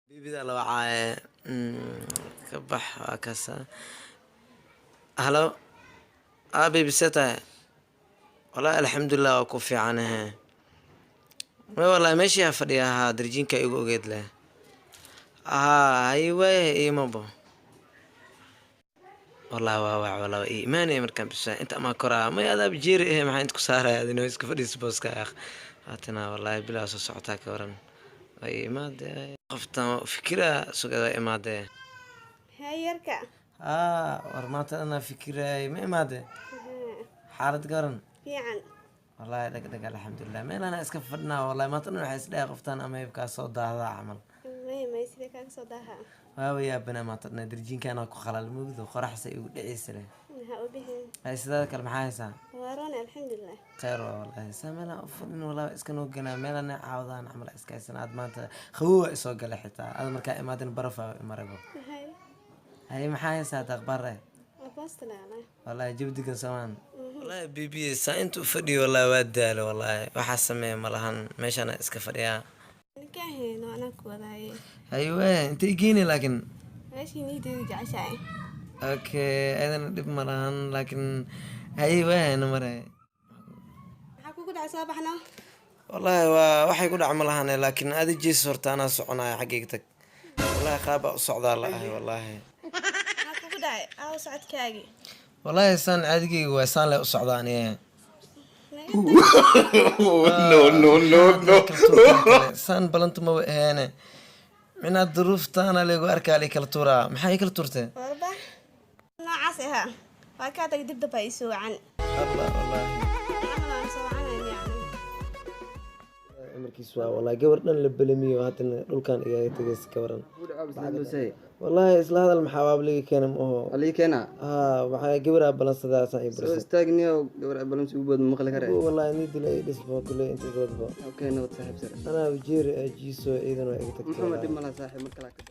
Bibida la wacaaye. Ka bax, waa kaasa. Hello, ah, baby, see tahay? Wallahi alxamdulilah, waa ku fiicanahe. May, wallahi meeshii aa fadhiya ahaa, darjiinka igu ogeed leh. Haa, hay, waayahay, iimabo. Wallahi waa wac, wallahi waa ii imaanaya markaan bisa inta amaa koraa. May, adaaba jeeri eh, maxaa inta ku saaraya? Adina iska fadhiisa booska akh. Haatana wallahi bilaa soo socotaa. Ka waran, waa ii imaadee qoftan, waa fikiraa sugada imaadee. Hee yarka. Haa, war maanta anaa fikiraay, ma imaadee? Xaalad ka waran? Fiican. Wallahi dhag dhag, alxamdulilah. Meelana iska fadhinaa. Wallahi maanta dhan waxay isdhahay qoftan ama ibkaa soo daahdaa camal. May may, sidee kaaga soo daaha? Waaba yaabana, maanta dhan darjiinkaana ku qalal mugdo, qoraxsa igu dhiciisa leh. Maxaa u bixin? Hay, sidaada kale maxaa haysaa? Waa roone, alxamdulilah. Khayr waa wallahi. Saa meelaan u fadhin, wallahi iska noo ganaa, meelana caawdaan camal iska haysan. Aad maanta qabowa isoo galay, xitaa aad markaa imaadin barafa imarago. Hay. Hay, maxaa haysaa hadda akhbaar eh? Waa boostalaala. Wallahi jabdigan samaan, wallahi bibi saa inta u fadhiyo, wallahi waa daalo. Wallahi waxaa sameeya ma lahan, meeshaana iska fadhiyaa. Ninka ahayno anaa ku wadaaye. Haywe, intay geeni laakiin? Meeshii niideedu jeceshahay. Okay, ayadana dhib ma lahan, laakiin haye, waayana mare. Maxaa kugu dhacay? Soo baxno. Wallahi waa waxay ku dhac ma lahane, laakiin aadi jees horta, anaa soconaya, xaggayga tag. Wallahi qaabaa u socdaa la ahay wallahi. Maxaa kugu dhacay? Aawo socodkaagii? Wallahi saan caadigayga waa saan leh u socdaa aniga. No, no, no, no. Saan balantu maba aheene, minaa duruuftaana laygu arkaa lay kala tuuraa. Maxaa ii kala tuurtee? Warba noocaas ahaa, waa kaa tagay, dib damba isoo wacan. Allah, wallahi. Camal aan soo wacanayn yani. Amarkiis waa wallahi gabar dhan la belamiyo, haddana dhulkan igaga tegaysa. Ka waran wallahi? Isla hadal maxaa waaba liga keena ma oho. Halii keena. Haa, waxaa gabaraa balansadaasan ii soo barsay. Istaagniyo, gabar balans ugu bood ma maqli kare. Wallahi nii dila ii dhisbo kule inta igoodbo. Okay, nabad saaxiib sare. Anaa jeeri jiiso, ciidan waa iga tagtay. Maxamed, dhib malaha saaxiib, mar kale ka